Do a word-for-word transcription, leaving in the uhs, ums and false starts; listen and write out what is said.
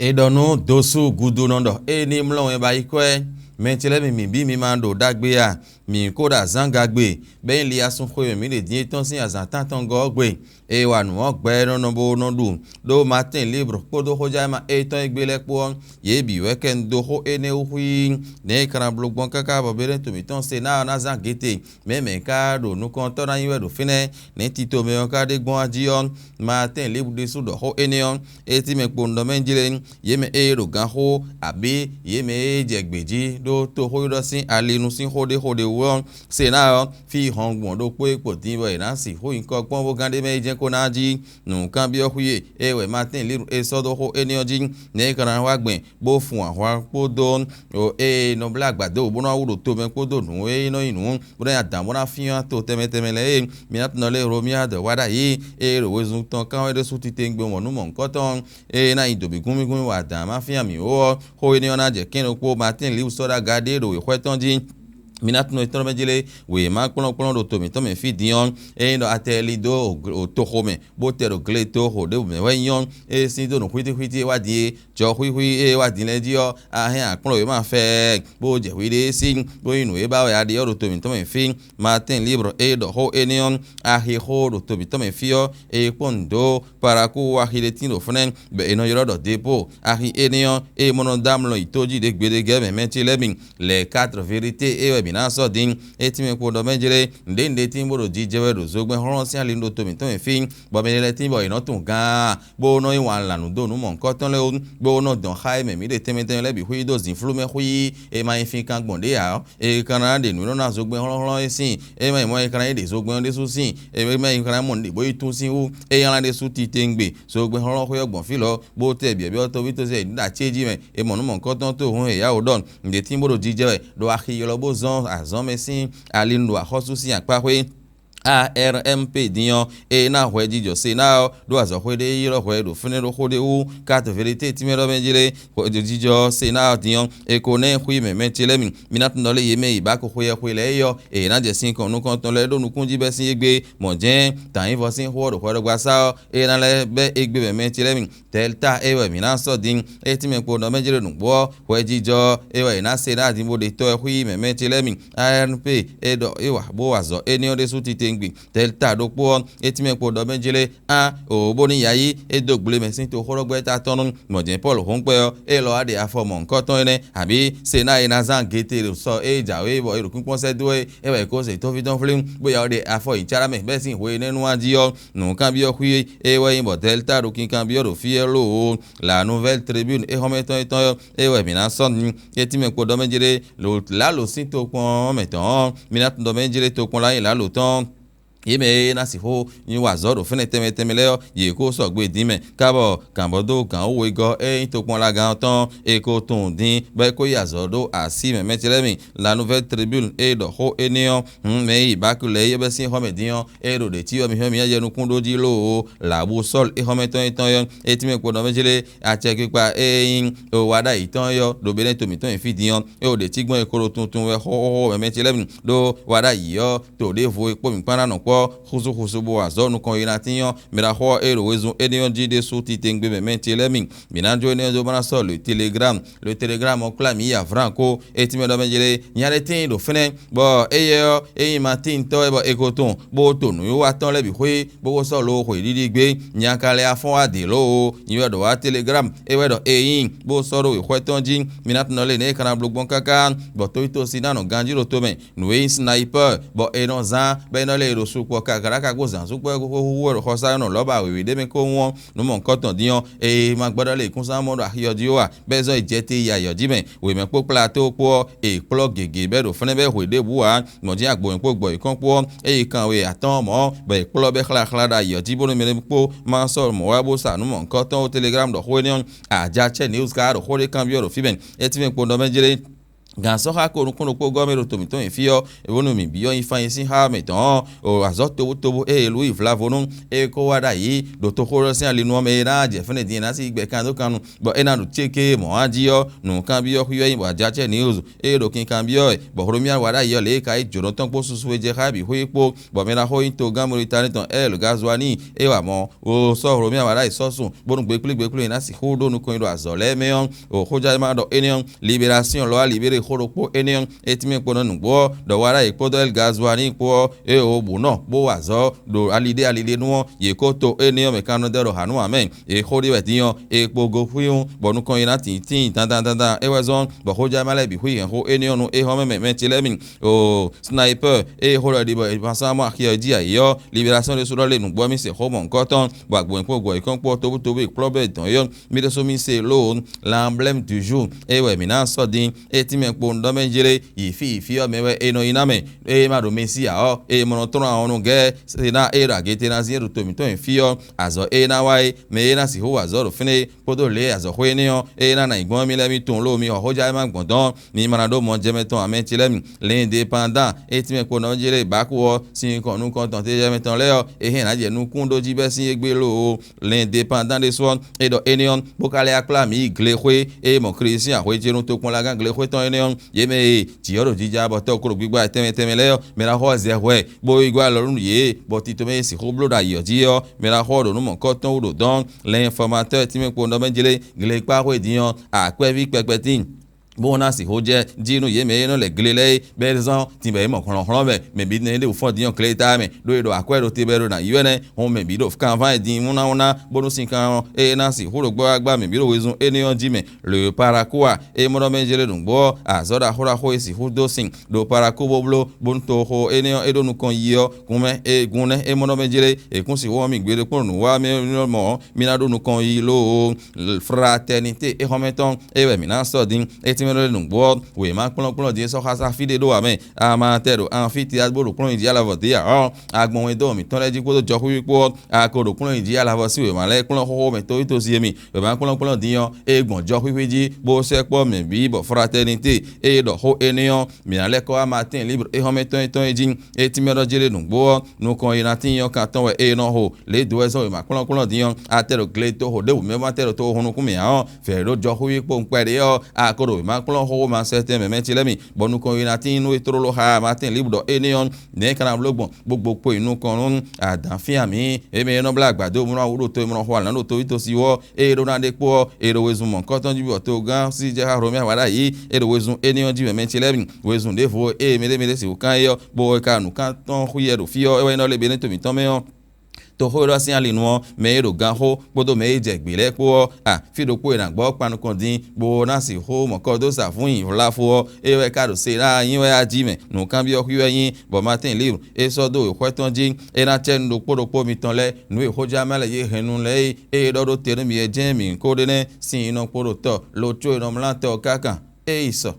È ɖɔ nú Dosu Gudunɔ ɖɔ é ní mlɔ́ wɛn ba yi kwɛ́. Mɛ ce lɛ́ɛ mi mǐ bǐ mi ma ɖo ɖagbe a? Mǐ ko ɖo azǎn gagbe, bɔ é nyí Liyasun xwe mɛ mǐ ɖe dín é tɔ́n sín azǎn tántɔngɔ́ ɔ́ gbe. È wa nǔ ɔ́ gbɛ nɔ nɔ bó nɔ ɖu, ɖó Matín Libre kpódó xójánima étɔn e gbe lɛ́ɛ kpó ɔ́, yě bǐ wɛ kɛ nu dó xó énɛ́ wú xwíí. Nɛ̌ è ka ná bló gbɔn káká bɔ Beɖɛ́ntu mǐtɔn Senáa ɔ́ ná zán gěte? Mɛ̌ mɛ̌ ka ɖo nukɔntɔ́ ná nyí wɛ ɖo fínɛ́? Nɛ̌ tito mɛ ɔ́ ka ɖe gbɔn a jí ɔ́? Matín Libre ɖésú ɖɔ xó énɛ́ ɔ́, é cí mɛ kpowun ɖɔ mɛ jlé, yě mɛ e ɖo ganxó, abǐ yě mɛ e jɛ gbě jí ɖó toxóɖiɖɔ sín ali nu sín xó ɖé xó ɖé wú ɔ́, Senáa ɔ́, fí hɔngbɔn ɖokpó e kpo din bɔ è nǎ sixú nyǐkɔ kpɔ́n bó gán ɖ'é mɛ yi jɛ́n kó ná jí. Nǔkanbyɔ́ xwí e é wɛ Matín Libre é sɔ́ dó xó énɛ́ ɔ́ jí, nɛ̌ é ka ná wá gbɛn bó fun ahwan kpódó ée nɔ blá agbǎdo bó nɔ́ wá wú ɖo tomɛ kpódó nǔ e nɔ nyí nǔ bó ná nyi adǎn bó ná fyɔ́n to tɛnmɛ tɛnmɛ lɛ́ɛ e mi ná tunɔ lé Hlomyád wá ɖ'ayǐ, ée ɖo wezun tɔn kán wɛ ɖésú titewungbe mɔ̌númɔ̌hunkɔtɔn, ée ná nyi dǒbígúnmígúnmí wa adǎn má fyán mǐ ó ɔ́, xó énɛ́ ɔ́ ná jɛ kɛ́n ɖokpó Matín Libre sɔ́ ɖó aga ɖé ɖo wěxwɛ́ tɔn jí. Mi ná tunwun e tlɔ́n mɛ jlé, wěma kplɔ́nkplɔ́n ɖo to mǐtɔn mɛ fí din ɔ́, ényí ɖɔ a tɛ li dó toxo mɛ, bó tɛ ɖo gletoxo ɖěbǔ mɛ wɛ nyí ɔ́, é sín dó nǔ xwítíxwítí e wá din é, jɔxwíxwí e wá din lɛ́ɛ jí ɔ́, a hɛn aklɔ́nwěma fɛ́ɛ, bó jɛ hwiɖée sí, bó nyí nǔ e ba wɛ a ɖe ɔ́ ɖo to mǐtɔn mɛ fí. Matín Libre e ɖɔ xó énɛ́ ɔ́, axixo ɖo to mǐtɔn mɛ fí ɔ́, è kpɔ́n nǔ dó Palakúu axi ɖé tín ɖo fínɛ́, bɔ è nɔ ylɔ́ ɖɔ Depóo. Axi énɛ́ ɔ́, ée mɔ nɔ dó amlɔ yi tó jí ɖě gbeɖé gɛ́ mɛ mɛ ce lɛ́ɛ mi. Les Quatre Vérités é wɛ mǐ ná sɔ́ din. É tínmɛ kpo ɖɔ mɛ jlé, nǔɖé nǔɖé tín bó ɖo jijɛ wɛ ɖo zogbɛ́n hlɔ́nhlɔ́n sín ali ɖo to mǐtɔn mɛ fí, bɔ mɛ lɛ́ɛ tín bɔ yě nɔ tunwun gaan, bó nɔ yí wǎn lan nǔ dó nǔ mɔ̌hunkɔtɔn lɛ́ɛ wú, bó nɔ dɔn xá e mɛ mǐ ɖe tɛnmɛ tɛnmɛ lɛ́ɛ bǐ xwí dó zǐnflú mɛ xwí, è ma nyí fínkan gbɔn ɖě ǎ ɔ́, è ka ná ɖe nǔ e nɔ ná zogbɛ́n hlɔ́nhlɔ́n é sín, é ma nyí mɔ̌ è ka ná yi ɖe zogbɛ́n ɔ́ ɖésú sín, é ma nyí ka ná mɔ nǔɖé bó yi tún sín wú, é nylá ɖésú titewungbe, zogbɛ́n hlɔ́nhlɔ́n xwé ɔ́ gbɔn fí lɔ, bó tɛ byɔ̌byɔ́ tóví tó sɛ ɖo acéjí mɛ, è mɔ nǔ mɔ̌hunkɔtɔn tó hǔn è yá wǒ ɖɔ nǔɖé tín bó ɖo jijɛ wɛ, ɖo axi ylɔ́ bó zɔ́n azɔ̌ mɛ sín ali nu ɖo axɔ́sú sín akpá xwé. A R M P din ɔ́, ée ná hwɛjijɔ Senáa ɔ́ ɖó azɔ̌xwé ɖé ylɔ́ hwɛ ɖo fínɛ́ ɖó xó ɖé wú, Carte Vérité tínmɛ ɖɔ mɛ jlé, hwɛjijɔ Senáa ɔ́ din ɔ́, è ko ná ɛ xwí mɛ mɛ ce lɛ́ɛ mi. Mi ná tunɔ lé yě mɛ yi bǎ ko xweyɛxwe lɛ́ɛ é ɔ́, è nǎ jɛ sin kɔn nukɔntɔn lɛ́ɛ ɖó nukún jí bɛ́ sín égbé, mɔ̌ jɛ́n dǎnyívɔ sín xó ɔ́ ɖo hwɛɖɔgbasá ɔ́, é ná lɛ́ bɛ́ égbé mɛ mɛ ce lɛ́ɛ mi. Dɛlta é wɛ mǐ ná sɔ́ din, é tínmɛ kpo nɔ mɛ jlé nǔgbó ɔ́, hwɛjijɔ é wɛ è nǎ se ná din bó ɖe tɔ́ ɛ xwí mɛ mɛ ce lɛ́ɛ mi. A R N P é ɖɔ é wa bó wa azɔ̌ énɛ́ ɔ́ ɖésú titewungbe. Dɛlta ɖokpó ɔ́, é tínmɛ kpo ɖɔ mɛ jlé á o bónú yayí é dó gble mɛ sín toxóɖɔgbɛ́ta tɔn nú mɔ̌ jɛ́n Pɔ́lu hɔ́nkpɛ ɔ́, é lɔ wá ɖe afɔ mɔ̌hunkɔtɔn énɛ́, abǐ Senáa e ná zán gete ɖo sɔ e jǎwe bɔ è ɖo kpínkpɔ́n sɛ́ dó é, é wɛ è ko se tófí tɔn flín, bó ya wá ɖe afɔ nyi cáɖá mɛ bɛ́ sín hwe énɛ́ nu wá jí ɔ́, nǔkanbyɔ́ xwí é wɛ nyí bɔ Dɛlta ɖo kinkanbyɔ́ ɖo fí élɔ́ o. La Nouvelle Tribune é xɔ́mɛ tɔn étɔn ɔ́, é wɛ mǐ ná sɔ́ nú é tínmɛ kpo ɖɔ mɛ jlé, lǎlo sín tokpɔn mɛ tɔn ɔ́, mi ná tunwun ɖɔ mɛ jlé tokpɔn lá nyí lǎlo tɔn. Yě mɛ e ná sixú nyi wa azɔ̌ ɖo fɛ́nɛ tɛnmɛ tɛnmɛ lɛ́ɛ ɔ́, yě ko sɔgbe din mɛ, kábɔ gǎnbɔ́ dó gǎn wú wegɔ́ e nyí tokpɔnlagán ɔ́ tɔn, è ko tunwun din bɔ é ko yi azɔ̌ ɖó así mɛ mɛ ce lɛ́ɛ mi. La Nouvelle Tribune e ɖɔ xó énɛ́ ɔ́, hǔn mɛ e yi Baku lɛ́ɛ yi bɛ́ sín xɔ́mɛ din ɔ́, é ɖo ɖě cyɔ mi xyɔ́n mi nyanya nukún ɖó jí lóo. La Boussole é xɔ́mɛ tɔn nyí tɔn ɔ́, é tínmɛ kpo nɔ mɛ jlé acɛkpikpa e nyí wa ɖ'ayǐ tɔn é ɔ́ ɖo Benɛ́to mǐtɔn nyi fí din ɔ́, é ɖo ɖě cí gbɔn è ko ɖo tuntun wɛ xóxóxó mɛ mɛ ce lɛ́ɛ mi ɖó wa ɖ'ayǐ ɔ́, to ɖěvo e kpó mǐ kpán ná nɔ kpɔ́ xúzúxúzú bó wa azɔ̌ nukɔn e ná tín ɔ́, mǐ ná xɔ é ɖo wezun énɛ́ ɔ́ jí ɖésú titewungbe mɛ mɛ ce lɛ́ɛ mi. Mǐ ná jó énɛ́ ɔ́ dó bó ná sɔ́ le Telegram. Le Telegram ɔ́ kplá mǐ yi Avran kó, é tínmɛ ɖɔ mɛ jlé nya ɖé tíin ɖo fínɛ́, bɔ éyɛ́ ɔ́, é nyí Matíntɔ́ wɛ bɔ è ko tunwun, bó to nǔwiwa tɔn lɛ́ɛ bǐ xwé, bó ko sɔ́ lo xwe ɖiɖi gbé. Nya ka lɛ́ afɔ́n wá dě lóo, nyi wɛ ɖɔ wá Telegram, é wɛ ɖɔ è nyí, bó sɔ́ ɖó wěxwɛ́ tɔn jí. Mi ná tunɔ lé nɛ̌ è ka ná bló gbɔn káká, bɔ tóyítɔ́ si ná nɔ ganjí ɖo tomɛ. Nǔ e nyí sniper, bɔ è nɔ zán, bɔ è nɔ lɛ è ɖo sukpɔ́ káká ká kó zǎn sukpɔ́ kó xó hú wɛ ɖo xɔsá nɔ lɔ̌ba wěwé ɖé mɛ kó wɔn nǔ mɔ̌hunkɔtɔn din ɔ́, è ma gbɛ́ ɖɔ lě kúnsan mɔ ɖo axi ɔ́ jí ó a, bɔ é zɔ́n yi jɛ te yi ayǐ ɔ́ jí mɛ. Wěmɛ kpó Plateau kpó ɔ́, è kplɔ́ gěgé bɔ é ɖo fɛ́nɛ́ bɔ é hwe ɖěbǔ ǎ. Mɔ̌ jí agbǒnmɛ kpó gbɔ̌yǐkɔn kpó ɔ́, é yi kanwe atɔ́ɔ́n mɔ̌, bɔ è kplɔ́ bɛ́ xláxlá ɖo ayǐ ɔ́ jí bónú mɛ ɖé kpó ma sɔ́ mɔ̌ wá bó sa nǔ mɔ̌hunkɔtɔn ó Telegram ɖɔ xó énɛ́ ɔ́, Ajacɛ News ka ɖo xó ɖé kanbyɔ́ ɖo fí mɛ. É tínmɛ kpo nɔ mɛ jlé Gǎn sɔ́ xá ko nukún ɖokpó gɔ́ mɛ ɖo to mǐtɔn nyi fí ɔ́, é bónú mǐ byɔ́ nyi fán nyi sín xá mǐtɔn ɔ́, o azɔ̌ tobutóbú e e lú yi vlavo nú, é ko wá ɖ'ayǐ ɖo toxóɖɔ sín ali nu ɔ́ mɛ é ná jɛ fɛ́nɛ din é ná sí gbɛ kan dó kan nu, bɔ é ná ɖu céké mɔ̌ á jí ɔ́, nǔkanbyɔ́ xwí ɔ́ nyí bɔ Ajacɛ́ News e ɖo kinkanbyɔ́ wɛ, bɔ Hlomia wa ɖ'ayǐ ɔ́ lě e ka nyí jǒnɔtɔn kpó susu e jɛ xá bǐ xwé kpó, bɔ mɛ ɖaxó nyí togán Mɔritani tɔn Ɛl Gazuani é wa mɔ̌, o sɔ́ Hlomia wa ɖ'ayǐ sɔ́ sun, bónú gbekplé gbekplé e ná sixú ɖó nukɔn nyi ɖo azɔ̌ lɛ́ɛ mɛ ɔ́, o xójányi ma ɖɔ énɛ́ ɔ́, Libération lɔ wá libéré xó ɖokpó énɛ́ ɔ́, é tínmɛ kpo nɔ nǔgbó ɔ́, ɖɔ wa ɖ'ayǐ kpódó Ɛl Gazuani kpó ɔ́, é o bǔ nɔ bó wa azɔ̌ ɖo ali ɖé ali ɖé nu ɔ́, yě ko to énɛ́ ɔ́ mɛ kanɔdɛ́ ɖo hǎ nú ǎ mɛ. È xó ɖé wɛ din ɔ́, è kpo go xwíhun, bɔ nukɔn yi ná tǐntín dandan dandan. É wɛ zɔ́n bɔ xójányi ma lɛ́ɛ bǐ xwí hɛn xó énɛ́ ɔ́ nú é hɔn mɛ mɛ mɛ ce lɛ́ɛ mi. O sniper eye xó ɖɔ ɖi bɔ è ma sɔ́ amú axi ɔ́ jí ǎ é ɔ́, Libération ɖésú ɖɔ lé nǔgbó ɔ́ mì se xó mɔ̌hunkɔtɔn, bɔ agbǒnyi kpó gbɔ̌yǐkɔ́n kpó tobutobu e kplɔ́ bɛ dɔn é ɔ́, mì ɖésú mì se lóo l'emblème du jour. É wɛ mǐ ná sɔ́ din, é tínmɛ kpo nǔɖɔ mɛ jlé yi fí yi fí ɔ́ mɛ wɛ è nɔ yi ná mɛ. Ée ma ɖo Mɛsíya ɔ́, ée ma nɔ tlɔ́n ahɔnnu gɛ́ se ná ée ɖo agětenazin e ɖo to mǐtɔn nyi fí ɔ́, azɔ̌ ée ná wa é, mɛ e ná sixú wa azɔ̌ ɖo fínɛ́ é, kpódó lě e azɔ̌xwé énɛ́ ɔ́, ée ná ná nyǐ gbɔn ɔ́, mì lɛ́ mì tunwun lóo mi xɔ xójányi ma gbɔn dɔn, mi ma ná ɖó mɔjɛmɛ tɔn amɛ ce lɛ́ɛ mi. L'indépendant, é tínmɛ kpo nɔ jlé bǎku ɔ́ sín nukɔn nukɔntɔn tejɛmɛ tɔn lɛ́ɛ ɔ́, é hɛn nǎ jɛ nukún ɖó jí bɛ́ sín égbé lóo. L'indépendant ɖésú ɔ́, é ɖɔ énɛ́ ɔ́, bó ka lɛ́ wá kplá mǐ yi glexwé, ée mɔ Klísu sín axwé ce nú tokpɔnlágán glexwé tɔn énɛ́ ɔ́, yě mɛ e jǐ ɔ́ ɖo jija bɔ tɔ́ klo gbígbá tɛnmɛ tɛnmɛ lɛ́ɛ ɔ́, mɛ ná xɔ zɛ hwɛ, bó yi gɔ́ alɔ nú yě, bɔ tito mɛ e sixú bló ɖo ayǐ ɔ́ jí ɔ́, mɛ ná xɔ ɖo nǔ mɔ̌kɔ́tɔn wú ɖo dɔn. L'Informateur tínmɛ kpo nɔ mɛ jlé glekpáxwé din ɔ́, akwɛ́ví kpɛkpɛ tíin. Bó ná sixú jɛ jí nú yě mɛ e nɔ lɛ gle lɛ́ɛ é, bɛ́ zɔ́n tǐnbɛ e mɔ hlɔ̌nhlɔ́n mɛ, mɛ bǐ nɛ́ ɖe fɔ́n din ɔ́ gleta mɛ, ɖó e ɖo akwɛ́ ɖo te bɔ é ɖo nǎ yi wɛ nɛ́, hɔn mɛ bǐ ɖo kanván e din wúnáwúná, bónú sin kan ɔ́, é ná sixú ɖo gbɔ́ wá gbá mɛ bǐ ɖo wezun énɛ́ ɔ́ jí mɛ. Le Parakuwa, é mɔ ɖɔ mɛ jlé nǔgbó ɔ́, azɔ̌ ɖaxó ɖaxó e sixú dó sin ɖo Paraku bó bló, bónú toxo énɛ́ ɔ́, é ɖó nukɔn yi ɔ́, gun mɛ e gun nɛ́ é mɔ ɖɔ mɛ jlé, è kún sixú hɔn mì gbeɖé kpɔ́n nǔ wa mɛ ɔ́ mɔ̌, mì ná ɖó nukɔn yi lóo. Fraternité é xɔ́mɛ tɔn é wɛ mǐ ná sɔ́ din. É tínmɛ ɖɔ nǔgbó ɔ́, wěma kplɔ́nkplɔ́n din é sɔ́ xá sá fí ɖé ɖó ǎ mɛ. Amatɛ ɖo Anfiteatr bó ɖo kplɔ́n yi jí alavɔ dě ǎ ɔ́, agbɔn wɛndɔ́ mǐtɔn lɛ́ɛ jí kpódó jɔxúxú kpó ɔ́, a ko ɖo kplɔ́n yi jí alavɔ sín wěma lɛ́ɛ kplɔ́n xóxó mɛ tóyítosi e mi. Wěma kplɔ́nkplɔ́n din ɔ́, é gbɔn jɔxúxú jí bó sɛkpɔ́ mɛ bǐ bɔ Fraternité é ɖɔ xó énɛ́ ɔ́, mǐ ná lɛ́ kɔ wá Matín Libre é xɔ́mɛ tɔn e tɔn é jí. É tínmɛ ɖɔ jlé nǔgbó ɔ́, nukɔn e ná tín nyɔ́ kan tɔn wɛ é nɔ xo. Lě dó wɛ zɔ́n wěma kplɔ́nkplɔ́n din ɔ́, a tɛ ɖo gle toxo ɖěbǔ mɛ bó ma tɛ ɖo toxo hun nukún mì ǎ ɔ́, vɛ̌ ɖó jɔxúxú kpowun kpɛɖé ɔ́, a ko ɖo wěma kplɔ́n xóxó ma sɛtɛn mɛ mɛ ce lɛ́ɛ mi, bɔ nukɔn e ná tín nú é tlóló xá Matín Libre ɖɔ énɛ́ ɔ́, nɛ̌ é ka ná bló gbɔn, bó gbo kpo yi nukɔn nú adǎn fían mǐ. Émí e nɔ blá agbǎdo mlɔ́ wú ɖo to e mlɔ xo alǎn ɖo tovítosi wú ɔ́, ée é ɖó ná ɖe kpó ɔ́, è ɖo wezun mɔ̌hunkɔtɔn jí bɔ togán sí jɛ xá Hlomɛ wa ɖ'ayǐ, è ɖo wezun énɛ́ ɔ́ jí mɛ mɛ ce lɛ́ɛ mi. Wezun ɖěvo e mɛɖémɛɖé sixú kán é ɔ́, bó ka nǔkántɔn xwíyɛ ɖo fí ɔ́, é wɛ nyí nɔ lé Benɛ́to mǐtɔn mɛ ɔ́. Toxó élɔ́ sín ali nu ɔ́, mɛ e ɖo ganxó kpódó mɛ e jɛ gbě lɛ́ɛ kpó ɔ́, a fí ɖokpó e nǎ gbɔ kpan nukɔn dín, bó ná sixú mɔ kɔ dó sa fún nyi vlafo ɔ́, é wɛ ka ɖo se ná nyí wɛ ají mɛ. Nǔkanbyɔ́ xwí wɛ nyí, bɔ Matín Libre é sɔ́ dó wěxwɛ́ tɔn jí, é ná cɛ nú ɖokpó ɖokpó mitɔn lɛ́ɛ nǔ e xójánmɛ lɛ́ɛ yě hɛn nu lɛ́ɛ é, ée é ɖɔ ɖó te nú mi é jɛ́n mǐ ko ɖe nɛ́ sín nyinɔ kpó ɖo tɔ lo có e nɔ mlá tɔ ɔ́ kákan. Ée yi sɔ.